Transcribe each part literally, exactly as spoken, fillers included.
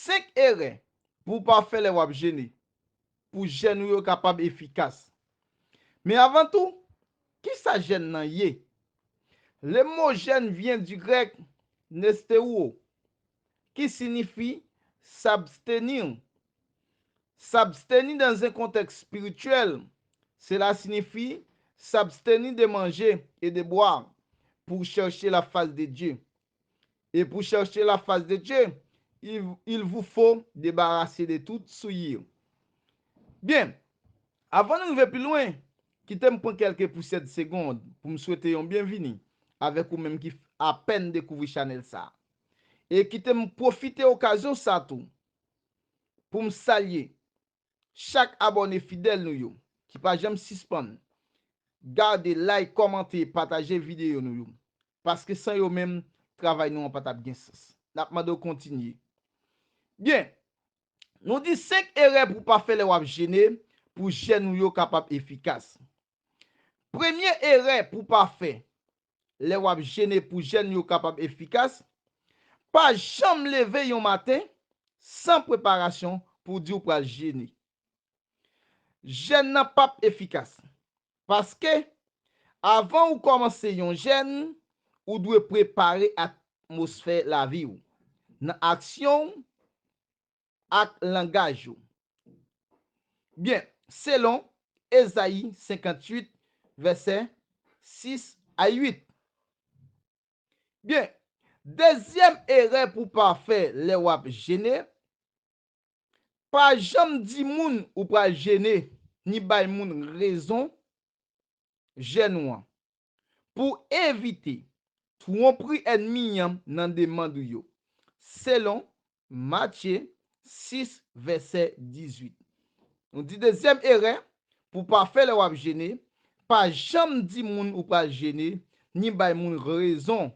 Senk erè pou w pa fè lè w ap jene, pou jèn ou yo kapab efikas. Men avan tou, kisa jèn nan ye? Le mot jeûne vient du grec nesteuo, qui signifie s'abstenir. S'abstenir dans un contexte spirituel, cela signifie s'abstenir de manger et de boire pour chercher la face de Dieu. Et pour chercher la face de Dieu, il, il vous faut débarrasser de toute souillure. Byen, avan nou rive pi lwen, kite m pran kèlke pousyèt segonn pou m swete yon byenvini avèk ou menm ki apèn dekouvri chanèl sa a. E kite m pwofite okazyon sa tou pou m salye chak abòne fidèl nou yo ki pa janm sispann gade, like, kòmante, pataje videyo nou yo. Paske san yo menm, travay nou an pa t ap gen sans. N ap mande w kontinye. Byen, nou di senk erè pou w pa fè lè w ap jene pou jèn ou yo kapab efikas. Premye erè pou w pa fè lè w ap jene pou jèn yo kapab efikas, pa janm leve yon maten san preparasyon pou w di w pral jene. Jèn nan p ap efikas. Paske, avan ou kòmanse yon jèn, ou dwe prepare atmosfè lavi w, nan aksyon w ak langaj ou. Byen, selon Ezayi senkanntuit, vèsè sis a uit. Byen, dezyèm erè pou w pa fè lè w ap jene, pa janm di moun ou pral jene, ni bay moun rezon jèn ou an, pou evite twonpri ènmi an nan demann ou yo, selon Matye sis, vèsè dizuit. Nou di dezyèm erè pou w pa fè lè w ap jene, pa janm di moun ou pral jene, ni bay moun rezon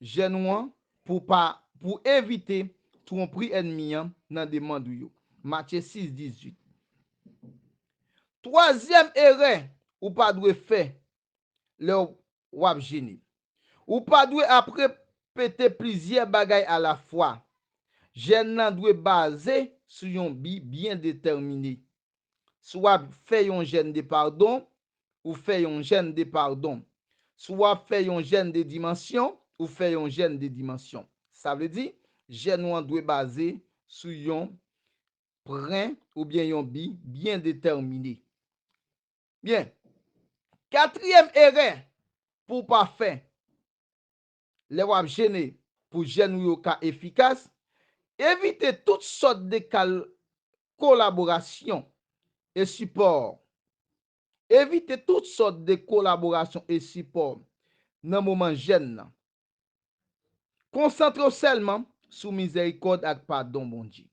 jèn ou an pou pa, pou evite twonpri ènmi an nan demann ou yo. Matye sis, dizuit. Twazyèm erè ou pa dwe fè lè w ap jene. Ou pa dwe ap repete plizyè bagay alafwa. Jèn nan dwe baze sou yon bi byen detèmine. Si w ap fè yon jèn de padon, ou fè yon jèn de padon. Si w ap fè yon jèn de dimansyon, ou fè yon jèn de dimansyon. Sa vle di, jèn ou an dwe baze sou yon pwen oubyen yon bi byen detèmine. Byen. Katriyèm erè pou w pa fè lè w ap jene pou jèn ou yo ka efikas, evite tout sòt de kal-, kolaborasyon e sipò. Evite tout sòt de kolaborasyon e sipò nan moman jèn nan. Konsantre w sèlman sou mizèrikòd ak padon Bondye.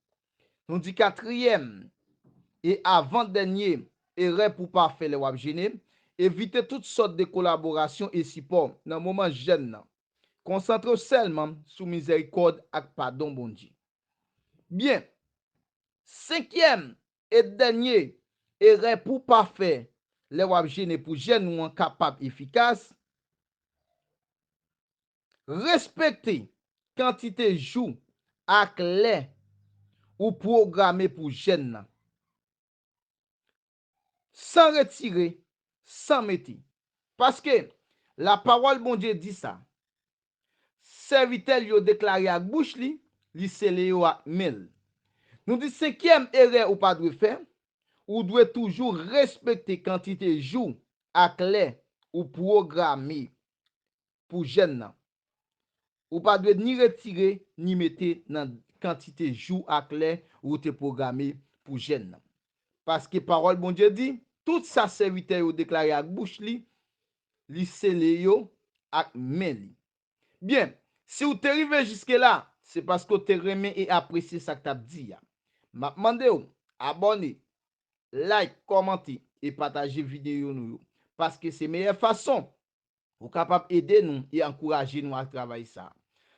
Nou di katriyèm e avan dènye erè pou w pa fè lè w ap jene, evite tout sòt de kolaborasyon e sipò nan moman jèn nan. Konsantre w sèlman sou mizèrikòd ak padon Bondye. Byen, senkyèm e dènye erè pou w pa fè lè w ap jene pou jèn ou an kapab efikas, respekte kantite jou ak lè ou pwograme pou jèn nan. San retire, san mete. Paske lapawòl Bondye di sa, sèvitè l yo deklare ak bouch li, li sele yo ak men l. Nou di senkyèm erè ou pa dwe fè, ou dwe toujou respekte kantite jou ak lè ou pwograme pou jèn nan. Ou pa dwe ni retire, ni mete nan kantite jou ak lè ou te pwograme pou jèn nan. Paske pawòl Bondye di, tout sa sèvitè yo deklare ak bouch li, li sele yo ak men li. Byen, si w te rive jiske la, se paske w te renmen e apresye sa k t ap di a. M ap mande w, abòne, like, kòmante e pataje videyo nou yo. Paske se meyè fason ou kapab ede nou e ankouraje nou ak travay sa a.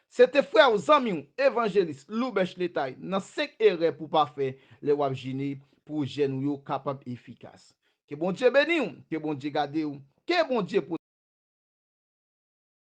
Se te frè w, zanmi w, evanjelis Loubèch Letay nan senk erè pou w pa fè lè w ap jene pou jèn ou yo kapab efikas. Ke Bondye beni w, ke Bondye gade w, ke Bondye